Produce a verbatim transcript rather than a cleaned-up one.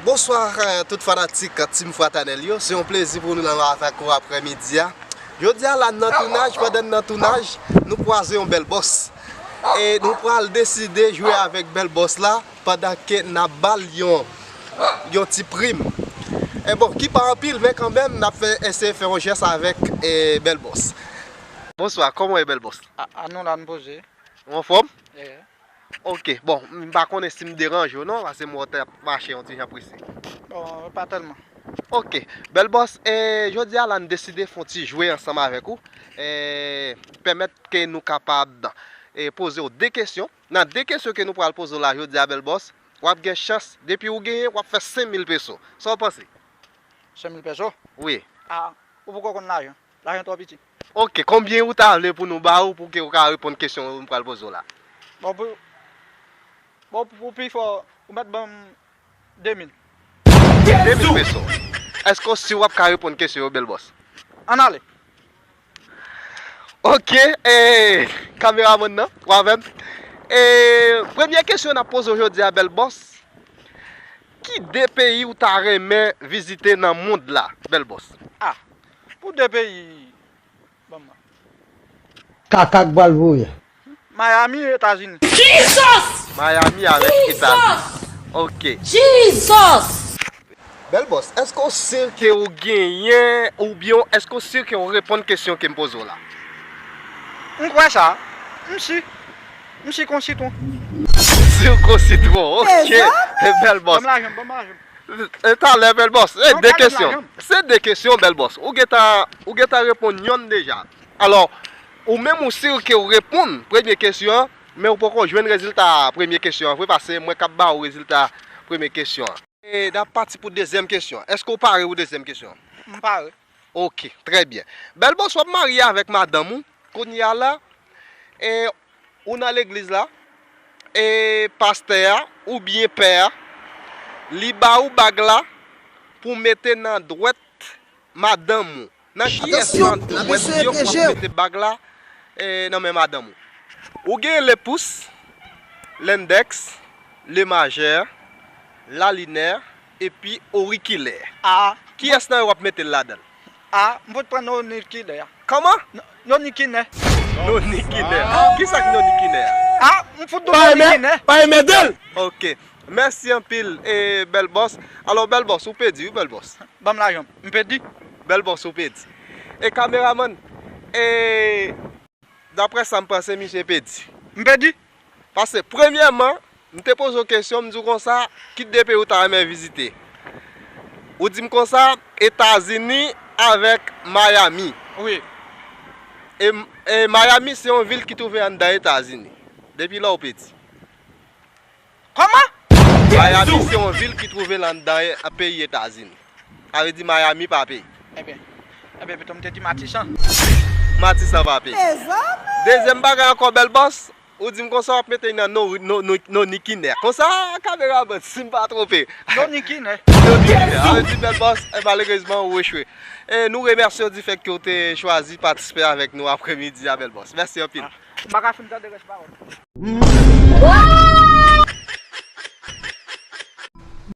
Bonswa, eh, tout fanatik Team Fratènèl yo. Se yon plezi pou nou la avèk ou aprèmidi a. Jodi a la, n nan tounaj, pandan n nan tounaj, nou kwaze yon bèl bòs. E nou pral deside jwe avèk bèl bòs la, pandan ke n ap ba l yon, yon ti prim. E bon, ki pa anpil, men kanmenm, n ap fè, eseye fè yon jès avèk, eh, bèl bòs. Bonswa, kòman w ye, bèl bòs? A, a nou la, n poze. Ou anfòm? Yeah. Ok, bon, m pa konnen si m deranje w non, paske m wè w t ap mache yon ti jan prese. Bon, pa tèlman. Ok, bèl bòs, e, jodi a la n deside fè yon ti jwe ansanm avèk ou, e, pèmèt ke nou kapab, e, poze w de kesyon. Nan de kesyon ke nou pral poze w la jodi a, bèl bòs, w ap gen chans, depi ou genyen, w ap fè senk mil peso. Sa w panse? Senk mil peso? Wi. A, ou poko konn lajan. Lajan twò piti. Ok, konbyen ou ta vle pou nou ba ou pou ke ou ka reponn kesyon nou pral poze w la? Bon, pou, bon, pou, pou pi fò, ou mèt ban m de mil. De mil peso. Èske w si w ap ka reponn kesyon yo, bèl bòs? Ann ale. Ok, e, kameramann nan, ou avè m? E, premye kesyon n ap poze w jodi a, bèl bòs. Ki de peyi ou ta renmen vizite nan mond la, bèl bòs? A, pou de peyi, ban m nan. Kaka k pral voye. Miami, Etazini. Jesus! Miami avèk Etazini. Jesus! Ok. Jesus! Bèl bòs, èske w si ke w genyen oubyen èske w si ke w reponn kesyon ke m poze w la? M kwè sa. M si. M si kon sitwon. Si w kon sitwon, ok. Bèl bòs. Ban m lajan, ban m lajan. E talè, bèl bòs. E de kesyon. Se de kesyon, bèl bòs. Ou gentan, ou gentan reponn yonn deja. Alò, ou menm ou si ke w reponn premye kesyon an, men ou poko jwenn rezilta premye kesyon an vre, paske mwen k ap ba ou rezilta premye kesyon an. E n ap pati pou dezyèm kesyon an. Èske w pare pou dezyèm kesyon an? M pare. Ok, trè byen. Bèl bòs, w ap marye avèk madanm ou. Kounye a la, e, ou nan legliz la, e pastè a oubyen pè a, li ba ou bag la pou mete nan dwèt madanm ou. Nan kiyès nan dwèt ou yo pou w ap mete bag la, e, nan men madanm ou? Ou gen lepous, lendèks, lemajè, lalinè, epi orikilè. A. Kiyès nan yo w ap mete l ladan l? A, m pot pran nonikinè a. Kòman? N-, nonikinè. Nonikinè. Kisa k nonikinè a? A, m fout nou nonikinè. Pa enmède l. Ok. Mèsi anpil, e, bèl bòs. Alò, bèl bòs, ou pèdi, wi, bèl bòs. Ban m lajan m. M pèdi. Bèl bòs, ou pèdi. E kameramann, e, daprè sa m panse, misye pèdi. M pèdi? Paske, premyèman, m te poze w kesyon, m di w konsa, ki de peyi ou ta renmen vizite? Ou di m konsa, Etazini avèk Miami. Wi. E, e Miami se yon vil ki twouve anndan Etazini. Depi lè w pèdi. Kòman? Miami se yon vil ki twouve l anndan e-, peyi Etazini. Sa vle di Miami pa peyi. Ebyen, ebyen, pito m te di Matisan. Matisan pa peyi. Mezanmi! Dezyèm bagay ankò, bèl bòs, ou di m konsa w ap mete nan no, no, no, nonikinè. Konsa, kameramann, si m pa twonpe. Nonikinè. Nonikinè. Sa vle di, bèl bòs, e, malerezman, ou echwe. E nou remèsye w di fèt ke w te chwazi patisipe avèk nou aprèmidi a, bèl bòs. Mèsi anpil. M pa ka fin tande rès pawòl.